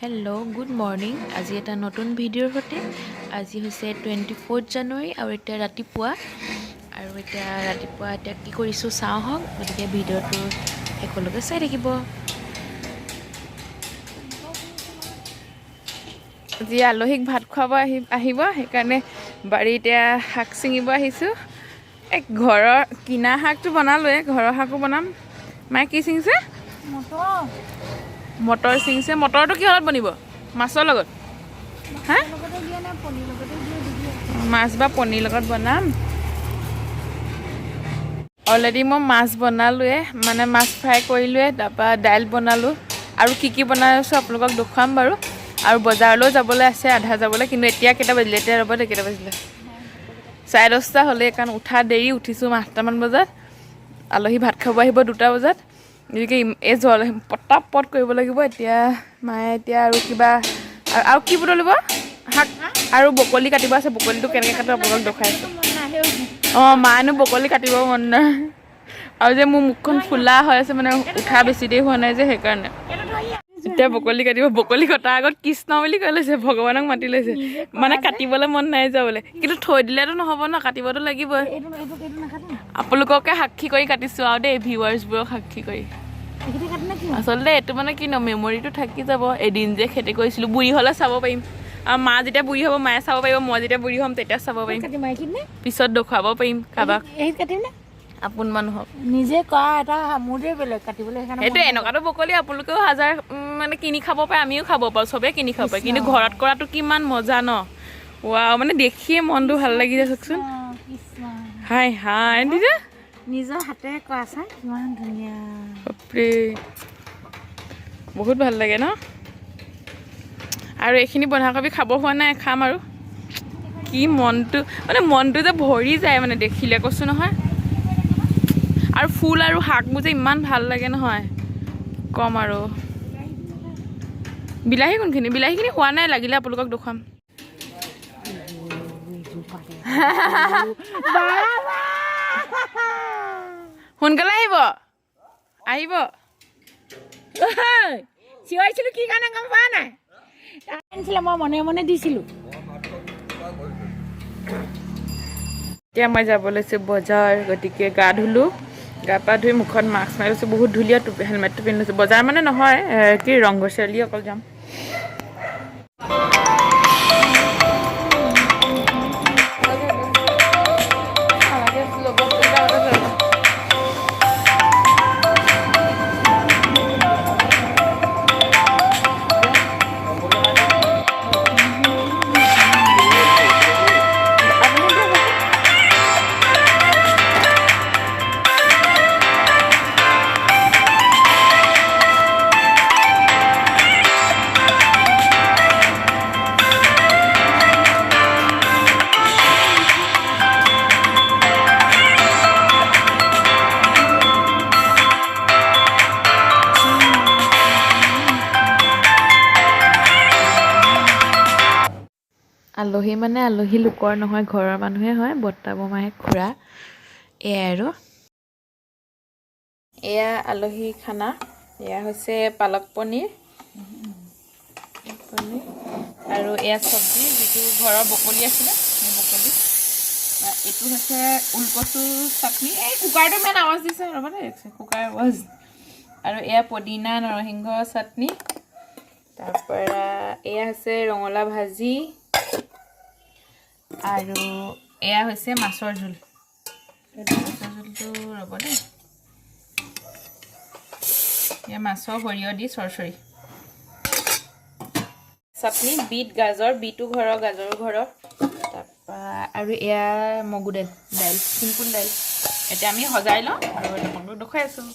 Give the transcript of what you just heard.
Hello', good morning. আজি এটা নতুন ভিডিঅ'ৰ সৈতে। আজি হৈছে 24 জানুৱাৰী আৰু এতিয়া ৰাতিপুৱা। আৰু এতিয়া ৰাতিপুৱা এতিয়া কি কৰিছোঁ চাওঁ আহক। গতিকে ভিডিঅ'টো শেষলৈকে চাই থাকিব। আজি আলহীক ভাত খুৱাব আহিব, সেইকাৰণে বাৰীত এতিয়া শাক ছিঙিব আহিছোঁ। এই ঘৰৰ কিনা শাকটো বনালোৱে, ঘৰৰ শাকো বনাম। মায়ে কি ছিঙিছে? মটৰ ছিঙিছে। মটৰটো কিহত বনিব? মাছৰ লগত? হা, মাছ বা পনীৰ লগত বনাম। অলৰেডি মই মাছ বনালোৱে, মানে মাছ ফ্ৰাই কৰিলোৱে, তাৰপৰা দাইল বনালোঁ আৰু কি কি বনাইছোঁ আপোনালোকক দেখুৱাম বাৰু। আৰু বজাৰলৈও যাবলৈ আছে, আধা যাবলৈ। কিন্তু এতিয়া কেইটা বাজিলে? এতিয়া ৰ'ব দে, কেইটা বাজিলে? 10:30 হ'লেই, কাৰণ উঠা দেৰি, উঠিছোঁ 8টামান বজাত। আলহী ভাত খাব আহিব 2টা বজাত, গতিকে এই জল পটাপট কৰিব লাগিব। এতিয়া মায়ে এতিয়া আৰু কিবা আৰু কি বুটলিব শাক আৰু বকলি কাটিব আছে। বকলিটো কেনেকৈ কাটো আপোনালোকক দেখুৱাই আছোঁ। অঁ, মায়েনো বকলি কাটিব মন নাই। আৰু যে মোৰ মুখখন ফুলা হৈ আছে, মানে উঠা বেছি দেৰি হোৱা নাই যে, সেইকাৰণে। এতিয়া বকলি কাটিব। বকলি কটাৰ আগত কৃষ্ণ বুলি কৈ লৈছে, ভগৱানক মাতি লৈছে। মানে কাটিবলৈ মন নাই যাবলৈ, কিন্তু থৈ দিলেতো নহ'ব ন, কাটিবতো লাগিবই। আপোনালোককে সাক্ষী কৰি কাটিছোঁ আৰু দেই, ভিউৱাৰ্ছবোৰক সাক্ষী কৰি। আচলতে এইটো মানে কি ন, মেমৰিটো থাকি যাব। এদিন যে খেতি কৰিছিলোঁ, বুঢ়ী হ'লে চাব পাৰিম। আৰু মা যেতিয়া বুঢ়ী হ'ব, মায়ে চাব পাৰিব। মই যেতিয়া বুঢ়ী হ'ম, তেতিয়া চাব পাৰিম। পিছত দেখুৱাব পাৰিম কাৰোবাক, আপোন মানুহক। নিজে কৰা এটা মোৰটোৱে বেলেগ কাটিবলৈ, সেইকাৰণে। সেইটো এনেকুৱাটো বকলি আপোনালোকেও হাজাৰ মানে কিনি খাব পাৰে, আমিও খাব পাৰোঁ, চবেই কিনি খাব পাৰে। কিন্তু ঘৰত কৰাটো কিমান মজা ন? ৱাও, মানে দেখিয়ে মনটো ভাল লাগি যায়। চাওকচোন। কৃষ্ণ। হাই হাই দিদা। নিজৰ হাতেৰে কৰা, চাই কিমান ধুনীয়া। বাপৰে, বহুত ভাল লাগে ন? আৰু এইখিনি বন্ধাকবি খাব হোৱা নাই, খাম। আৰু কি মনটো, মানে মনটো যে ভৰি যায় মানে দেখিলে, কৈছোঁ নহয়। আৰু ফুল আৰু শাকবোৰ যে ইমান ভাল লাগে নহয়, কম আৰু। বিলাহী কোনখিনি? বিলাহীখিনি হোৱা নাই, লাগিলে আপোনালোকক দেখুৱাম। সোনকালে আহিব, আহিব। চিঞৰিছিলোঁ কি কাৰণে গম পোৱা নাই? আনিছিলে, মই মনে মনে দিছিলোঁ। এতিয়া মই যাব লৈছোঁ বজাৰ। গতিকে গা ধুলোঁ, গা পা ধুই মুখত মাস্ক মাৰি লৈছোঁ, বহুত ধুনীয়া টুপি, হেলমেটটো পিন্ধি লৈছোঁ। বজাৰ মানে নহয়, কি ৰংঘৰ চাৰিআলি অকল যাম। আলহী মানে আলহী লোকৰ নহয়, ঘৰৰ মানুহে হয়, বৰ্তা, বৰমাহে, খুৰা, এয়াই আৰু। এয়া আলহী খানা। এয়া হৈছে পালক পনীৰ, পনীৰ আৰু এয়া চব্জি, যিটো ঘৰৰ বকলি আছিলে সেই বকলি। এইটো হৈছে ওলকচু চাটনি। এই কুকাৰটো ইমান আৱাজ দিছে, ৰ'বা দেই, কুকাৰ আৱাজ। আৰু এয়া পদিনা নৰসিংহ চাটনি। তাৰপৰা এয়া হৈছে ৰঙালাও ভাজি আৰু এয়া হৈছে মাছৰ জোল। মাছৰ জোলটো ৰ'ব দেই। এয়া মাছৰ সৰিয়হ দি চৰচৰি চাটনি, বিট গাজৰ, বিটো ঘৰৰ, গাজৰো ঘৰৰ। তাৰপৰা আৰু এয়া মগু দাইল, দাইল, চিম্পুল দাইল। এতিয়া আমি সজাই লওঁ আৰু আপোনালোকক দেখুৱাই আছোঁ।